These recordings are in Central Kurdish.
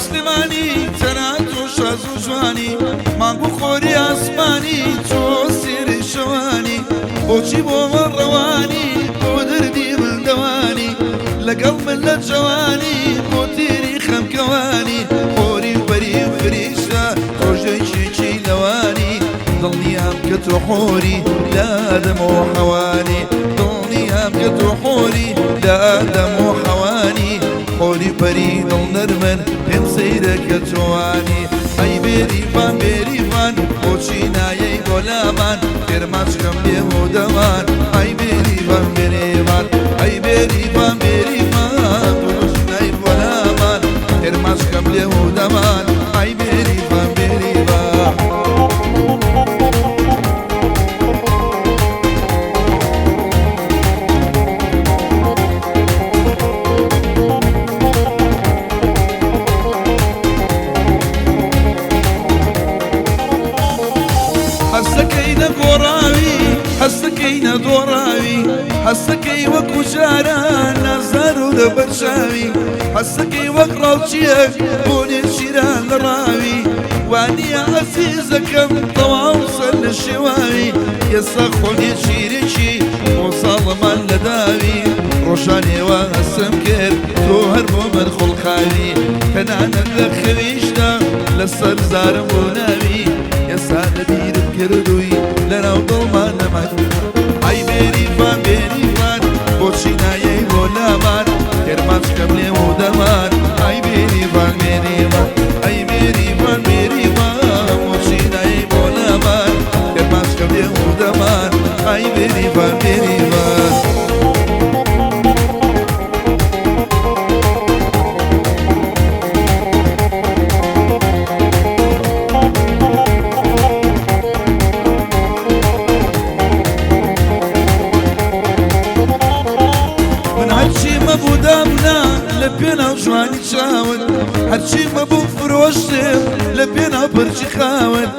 سلێمانی تەنها تۆ شاز و جوانی، مانگ و خۆری ئاسمانی تۆ سێرەی شەوانی، بۆچی بۆ من ڕەوانی بۆ دەردی من دەوانی، لەگەڵ من لە جەوانی بۆ تێری خەمکەوانی، حۆری و پەری و فریشتە تۆش یەکێکی لەوانی، دڵنیام کە تۆ حۆری لە ئادەم و حەوانی، دڵنیام کە تۆ حۆری لە ئادەم و حەوانی، حۆری و پەری دڵ نەرمن پێم سەیرە کە تۆوانی. ئەی بێریڤان بێریڤان بۆچی نایەی بۆ لامان، کرمانجکەم لێ و دەمان. ئەی بێریڤان بێریڤان، ئەی بێریڤان بێریڤان بۆچی نایەی بۆ لامان، کرمانجکەم لێ و دەمان. ئەی بێریڤان بێریڤان. هەستەکەی نەگۆڕاوی، هەستەکەی نەدۆڕاوی، هەستەکەی وەکو جاران نازدار و لەبەرچاوی، هەستەکەی وەک ڕاوچییەک بۆ نێچیران لە ڕاوی، وانییە ئەزیزەکەم تەواو سەر لە شێواوی، ئێستا خۆ نێچیرێکی بۆ ساڵەمان لە داوی، ڕۆژانێوە هەستم کرد تۆ هەر بۆ من خوڵقاوی، تەنانەت لە خەویشدا لەسەر زارم بۆ ناوی، ئێستا لە بیرم کردووی لەناو دڵمان نەمای. ئەی بێریڤان بێریڤان بۆچی نایەی بۆ لامان، کرمانجکەم لێ و دەمان. ئەی بێریڤان بێریڤان، ئەی بێریڤان بێریڤان بۆچی نایەی بۆ لامان، کرمانجکەم لێ و دەمان. ئەی بێریڤان بێریڤان. من هەرچی مەبوو دامنا لە پێناو جوانی چاوت، هەرچی مەبوو فرۆشتم لە پێناو پرچی خاوت،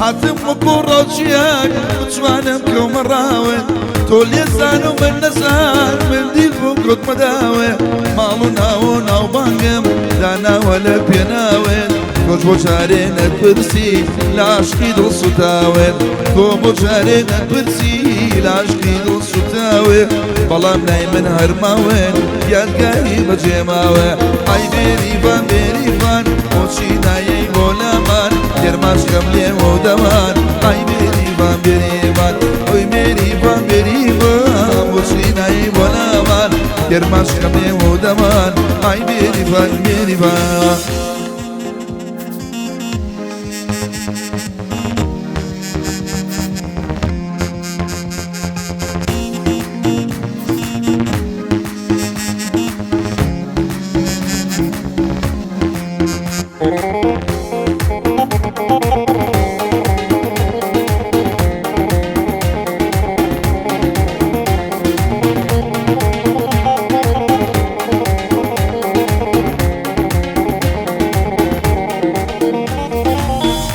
هاتم وەکو ڕاوچییەک بتوانم کەومە ڕاوت، تۆ لێزان و من نەزان من دیل بووم کەوتمە داوێ، ماڵ و ناو و ناوبانگم داناوە لە پێناوت، تۆش بۆ جارێ نەتپرسی لە عاشقی دڵ سوتاوێت، تۆ بۆ جارێ نەتپرسی لە عاشقی دڵ سوتاوێ، بەڵام لای من هەر ماوێن یادگاری بەجێ ماوێ. ئای بێریڤان بێریڤان بۆچی نایەی بۆ لامان، کرمانجکەم لێوە و دەمان. ئای بێریڤان بێریڤان، ئۆی بێریڤان بێریڤان بۆچی نایەی بۆ لامان، کرمانجکەم لێوە و دەمان. ئای بێریڤان بێریڤان.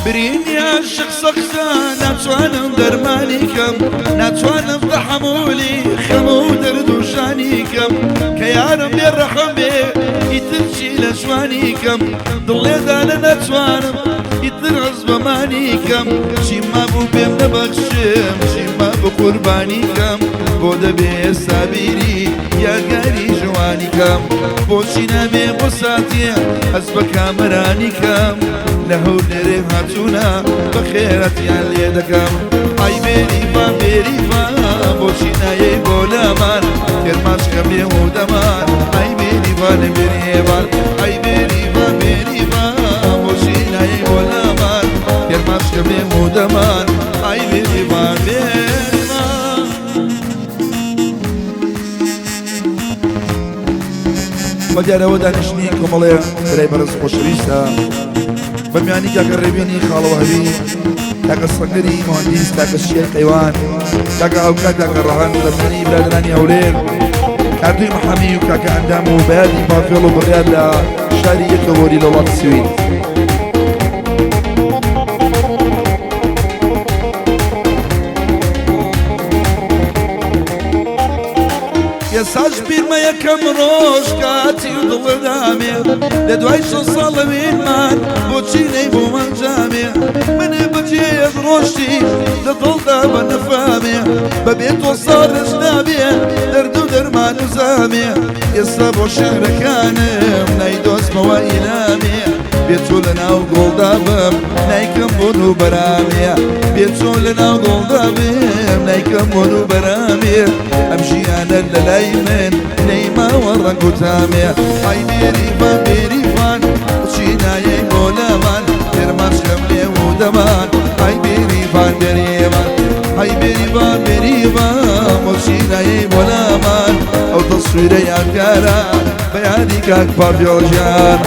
برینی عاشق سەختە ناتوانم دەرمانی کەم، ناتوانم تەحەمولی خەم و دەرد و ژانی کەم، کە یارم بێ ڕەحم بێ ئیتر چی لە جوانی کەم، دڵ لێدانە ناتوانم ئیتر حەز بەمانی کەم، چی مابوو پێم نەبەخشم چی مابوو قوربانی کەم، بۆ دەبێ ئێستا بیری یادگاری جوانی کەم، بۆچی نابێ بۆ ساتێ هەست بە کامەرانی کەم، لە هەولێرێ هاتوونە بە خێراتیان لێ دەکەم. ئای بێریڤان بێریڤان بۆچی نایەی بۆ لامان، کرمانجکەم لێ و دەمان. ئای بێریڤان بێریڤان، ئای بێریڤان بێریڤان بۆچی نایەی بۆ لامان، کرمانجکەم لێ و دەمان. ئای بێریڤان بێریڤان. بە دیارەوە دانیشتنی کۆمەڵێ برای بەڕێز خۆشەویستە بە میانی کاکە ڕێبینی خاڵەوەهەوی، کاکە سەنگەری مهندیس، کاکە شیای قەیوان، کاکە هاوکار، کاکە ڕەهەند، بە میانی برادەرانی هەولێر، کاردوی محەمی و کاکە ئەندام و بەیادی پافێڵ و بڕیار لە شاری یەکەوەری لە وڵاتی سوید. ئێساش بیرمە یەکەم ڕۆژ کاتی و دڵدامێ لە دوای 6 ساڵ لەوینمان بۆچی نەیبووم ئەنجامێ منێ بەجێیەک ڕۆشتی لە دڵدا بە نەفامێ بەبێ تۆ ساڕێژ نابێ دەرد و دەرمان و زامێ ئێستا بۆ شعرەکانم نایدۆزمەوە ئیلامێ بێچۆ لە ناو گۆڵدا بم نایکەم بۆن و بەرامێ بێچۆ لە ناو گۆڵدا بم نایکەم بۆن و بەرامێ ئەم ژیانە لە لای من نەیماوە ڕەنگ و تامێ ئای بێریڤان بێریڤان بچی نایەی بۆ لامان تێرماچکەم لێ و دەمان ئای بێریڤان بێریڤان ئای بێریڤان بێریڤان بۆچی نایەی بۆ لامان ئەو تەسویرە یادگارە بەیانی کاک پاڤێڵ گیان.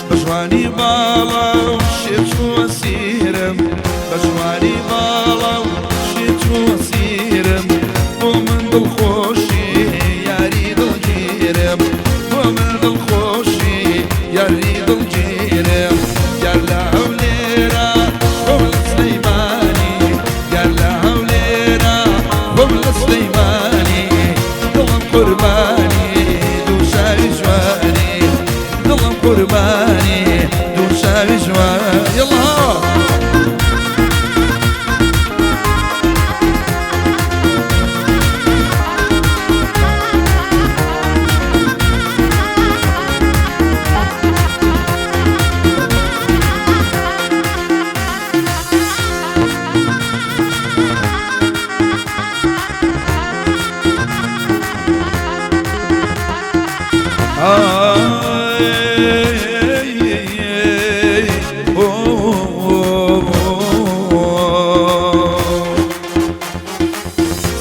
بە جوانی باڵا و شێت و ئەسیرم بە جوانی باڵا و شێت و ئەسیرم بۆ من دڵخۆشی یاری دڵگیرم بۆ من دڵخۆشی یاری دڵگیرم یار لە هەولێرە خۆم لە سلەیمانی یار لە هەولێرە خۆم لە سلەیمانی دڵم قوربانی دوو چاوی جوانی دڵم قوربانی دوو چاوی جوان یەڵا.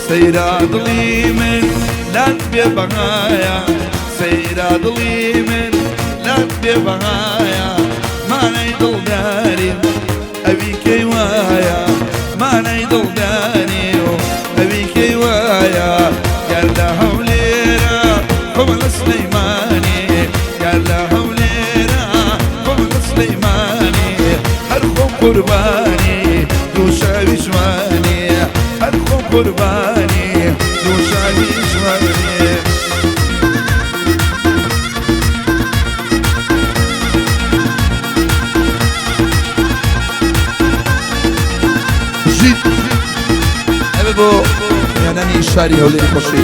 سەیرا دڵی من لات بێ بەهایە سەیرا دڵی من لات بێ بەهایە مانای دڵداری ئەوی کەی وایە مانای دڵداری و ئەوی کەی وایە یار لە هەولێرە خۆم لە سلەیمانی یار لە هەولێرە خۆم لە سلەیمانی هەر خۆم قوربانی دوو چاوی جوانی هەر خۆم قوربانی دوو چاوی جوانی. بژیت ئەمە بۆ میانانی شاری هەولێری خۆشی.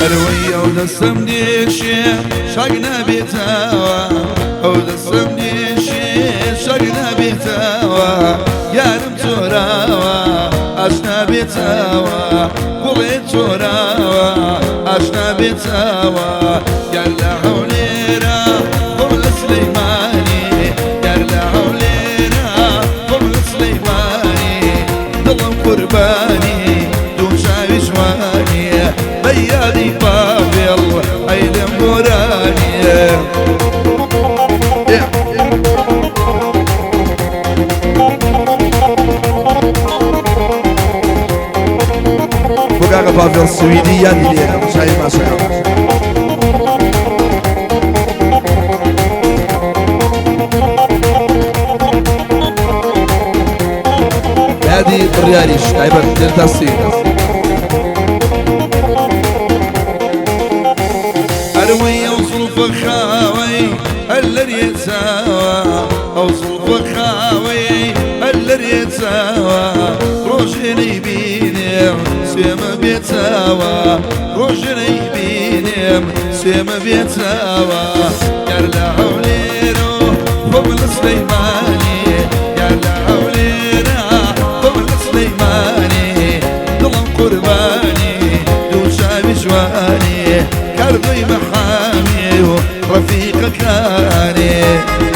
ئەرەوەی ئەو دەستم دێشێ شاک نابێتەوە ئەو دەستم دێشێ شاک نابێتەوە یارم چۆراوە ئاشنا بێتەوە گوڵێ چۆراوە ئاشنا بێتەوە یار لە هەولێرە خۆم لە سلەیمانی یار لە هەولێرە خۆم لە سلەیمانی دڵم قوربانی دوو چاوی جوانی بە یادی پاڤێڵ ئەی لەم گۆرانیە. بۆ کاکە پاڤێڵ سویدی یادی لێکەم چاوی ماچەکەم. یادی بڕیاریش تایبەت دلتا سی. ئەروەی ئەو زوڵفە خاوەی ئەلەرێتاوە ئەو زوڵفە خاوەی ئەلەرێتاوە ڕۆژێ نەیبینێم سوێمە بێتاوە ڕۆژێ نەیبینێم سوێمە بێتاوە یار لە هەولێرە خۆم لە سلەیمانی یار لە هەولێرە خۆم لە سلەیمانی دڵم قوربانی دوو چاوی جوانی کاردۆی مەحامی و ڕەفیقی خەڵکانێ.